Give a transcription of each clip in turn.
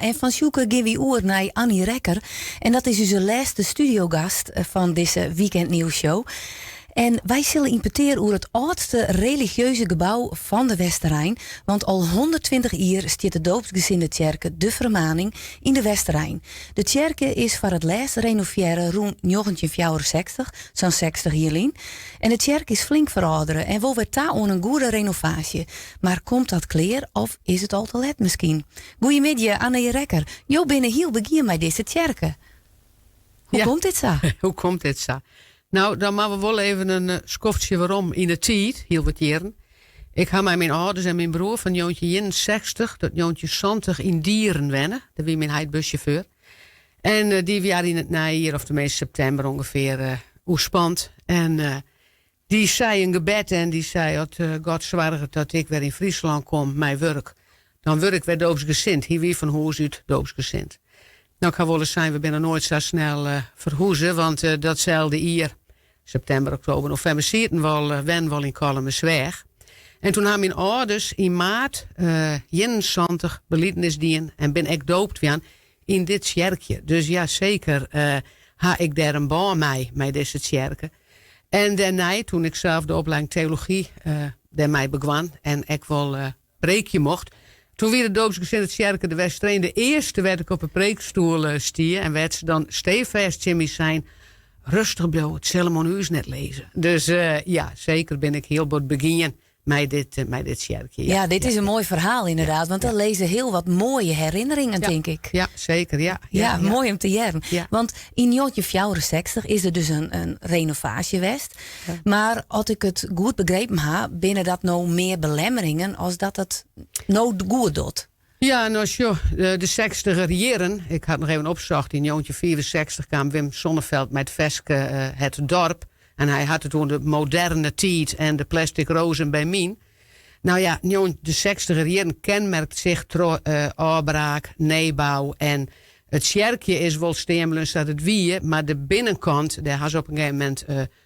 En fan Sjoeke gean wy oer nei Annie Rekker. En dat is ús lêste studiogast fan dizze Weekendnieuwsshow. En wy sille yn petear oer it âldste religieuze gebou fan de Westerein. Want al 120 jier stiet de doopsgezinde tsjerke De Vermaning yn de Westerein. De tsjerke is foar it lêst renovearre rûn 1964, sa'n 60 jier lyn. En de tsjerke is flink ferâldere en wol wer ta oan in goede renovaasje. Mar komt dat klear of is it al te let miskien? Goeiemiddei, Annie Rekker. Jo binne hiel begien mei dizze tsjerke. Hoe komt dit sa? Hoe komt dit sa? Nou, dan moatte we wol even in skoftsje werom yn de tiid, hiel wat jierren. Ik ha mei myn âlders en myn broer fan 1961 tot 1970 yn Dieren wenne. Dêr wie myn heit bussjauffeur. En dy wie yn it neijier, of teminsten septimber ûngefear, oerspand. En dy sei in gebed en dy sei, as God soarget dat ik wer yn Fryslân kom mei wurk, dan wurd ik wer doopsgesind. Hy wie fan hûs út doopsgesind. Nou, ik ha wolris sein, we binne noait sa snel ferhûze, want datselde jier, septimber, oktober, novimber, sieten we al, wennen we al yn Kollumersweach. En toen ha myn âlders yn maart 71 belidenis dien en bin ek doopt wurden yn dit tsjerkje. Dus ja, seker ha ik dêr in bân mei, mei dizze tsjerke. En dêrnei, toen ik sels de opleiding teology dêrmei begûn en ek wol preekje mocht, toen wie de doopsgezinde tsjerke de Westereen de earste wêr't ik op 'e preekstoel stie en wêr't se dan steefêst tsjin my sein, rêstich bliuwe, it sil him oan ús net lizze. Dus ja, seker bin ik hiel bot begien mei dit tsjerkje. Ja, dit is in moai ferhaal ynderdaad, want der lizze hiel wat moaie herinneringen, tink ik. Ja, seker, ja. Ja, moai om te hearren. Want yn 1964 is der dus in renovaasje west. Mar as ik it goed begrepen ha, binne dat no mear belemmeringen as dat it no goed docht. Ja, no sjoch, de sechstiger jierren, ik ha it noch even opsocht, yn 1965 kaam Wim Sonneveld mei it ferske Het Dorp en hy hat it oer de moderne tiid en de plastic rozen by myn. Nou ja, de sechstiger jierren kenmerkt sich troch ôfbraak, nijbou en it tsjerkje is wol stean bleaun sa't it wie, mar de binnenkant, dêr ha se op in gegeven momint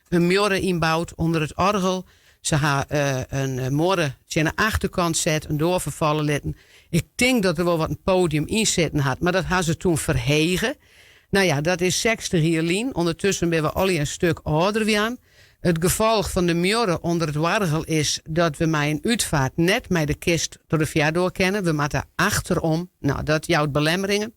in muorre ynboud ûnder it oargel. Se ha in muorre tsjin de achterkant set, in doar ferfalle litten. Ik tink dat der wol wat in podium yn sitten hat, mar dat ha se toen ferhege. Nou ja, dat is 60 jier lyn. Undertusken binne we allegear in stik âlder wurden. It gefolch fan de muorre ûnder it oargel is dat we mei in útfeart net mei de kist troch de foardoar kinne. We moatte achterom. Nou, dat jout belemmeringen.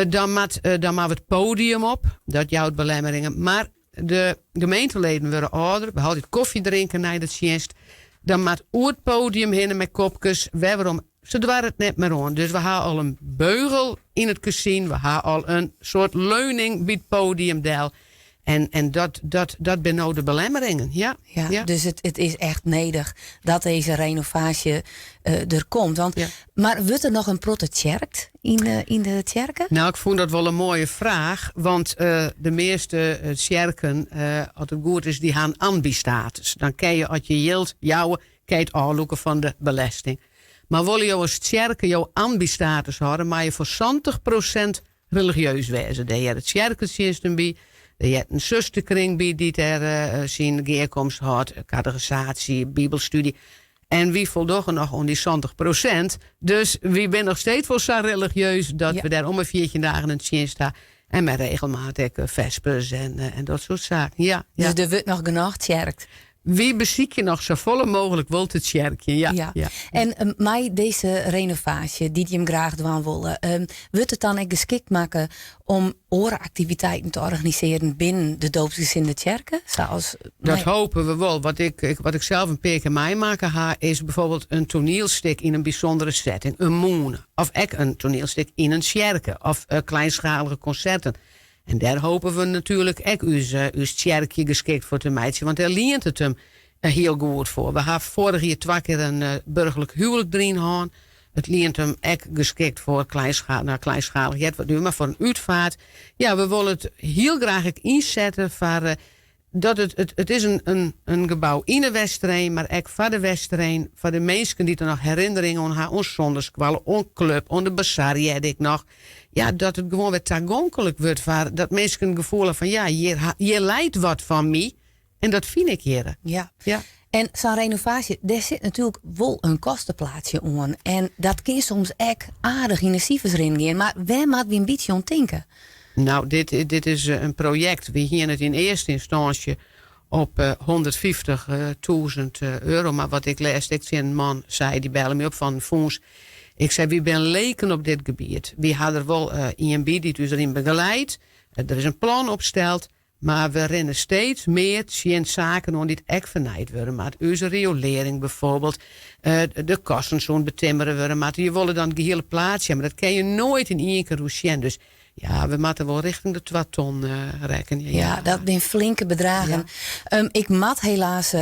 Dan moat, dan moatte we it podium op. Dat jout belemmeringen. Mar de gemeenteleden wurde âlder. We ha altyd kofje drinken nei de tsjinst. Dan moat oer it podium hinne mei kopkes. Wer werom. Se doare it net mear oan. Dus we ha al in beugel yn it kezyn. We ha al in soart leuning by it podium del. En, en dat, dat, dat binne no de belemmeringen. Ja, ja, Dus it is echt nedich dat dizze renovaasje der komt. Want, Mar wurdt der noch in protte tsjerkt yn de tsjerke? Nou, ik fûn dat wol in moaie fraach. Want de measte tsjerken, as it goed is, dy ha in ANBI-status. Dan kinne je, as je jild jouwe, kinne je it ôflûke fan de belesting. Mar wolle jo as tsjerke jo ANBI-status hâlde, moatte je foar 70% religieus wêze. Dêr hearre tsjerketsjinsten by, dêr heart in susterkring by dy't dêr syn gearkomst hâldt, kategisaasje, bibelstúdzje. En wy foldogge noch oan dy 70%. Dus wy binne noch steeds wol sa religieus dat we dêr om 'e 14 dagen in tsjinst ha. En mei regelmaat ek fespers en dat soart saken. Ja, ja. Dus der wurdt noch genôch tsjerkt? Wy besykje noch safolle mooglik wol te tsjerkjen, ja. Ja. En mei dizze renovaasje dy't jim graach dwaan wolle, wurdt it dan ek geskikt makke om oare aktiviteiten te organisearjen binnen de doopsgezinde tsjerke? Sa as Dat hoopje we wol. Wat ik sels in pear kear meimakke ha, is byfoarbyld in toanielstik yn in bysûndere setting, in mûne, of ek in toanielstik yn in tsjerke, of kleinschalige konserten. En dêr hoopje we natuerlik ek ús, ús tsjerkje geskikt foar te meitsjen, want dêr lient it him hiel goed foar. We ha foarich jier twa kear in burgerlik huwlik deryn hân. It lient him ek geskikt foar kleinschalig, nou kleinschalig heart wat nu, mar foar in útfeart. Ja, we wolle it hiel graach ek ynsette foar dat it is in gebou yn de Westereen, mar ek foar de Westereen, foar de minsken dy't der noch herinneringen oan ha, oan sondeskoalle, oan klup, oan de bazar hearde ik noch. Ja, dat it gewoan wer tagonklik wurdt foar dat minsken it gefoel ha fan ja, hjir, hjir leit wat fan my en dat fyn ik hjir. Ja. En sa'n renovaasje, dêr sit natuerlik wol in kosteplaatsje oan. En dat kin soms ek aardich yn de sifers rinnen gean. Mar wêr moatte wy in bytsje oan tinke? Nou, dit, dit is in projekt. Wy hiene it yn earste ynstânsje op 150.000 euro. Mar wat ik lêst ek tsjin in man sei, dy belle my op fan in fûns. Ik sei, wy binne leken op dit gebiet. Wy ha der wol ien by dy't ús deryn begeleidt. Der is in plan opsteld. Mar we rinne steeds mear tsjin saken oan dy't ek fernijd wurde moat. Us riolearring bijvoorbeeld, de kassen soene betimmere wurde moatte. Je wolle dan it gehiele plaatsje, mar dat kin je noait yn ien kear oersjen. Dus ja, we moatte wol richting de twa ton rekkenje. Ja, dat binne flinke bedragen. Ik moat helaas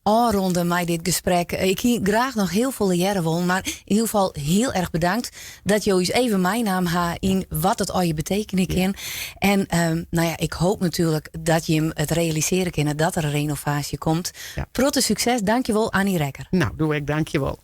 ôfrûne mei dit gesprek. Ik hie graach noch hiel folle hearre wollen, mar yn ieder gefal hiel erch bedankt dat jo ús even meinaam ha yn wat it allegear betekenje kin. En nou ja, ik hoop natuerlik dat jim it realisearje kinne dat der in renovaasje komt. Protte sukses. Dankjewol, Annie Rekker. Nou, doe ek dankjewol.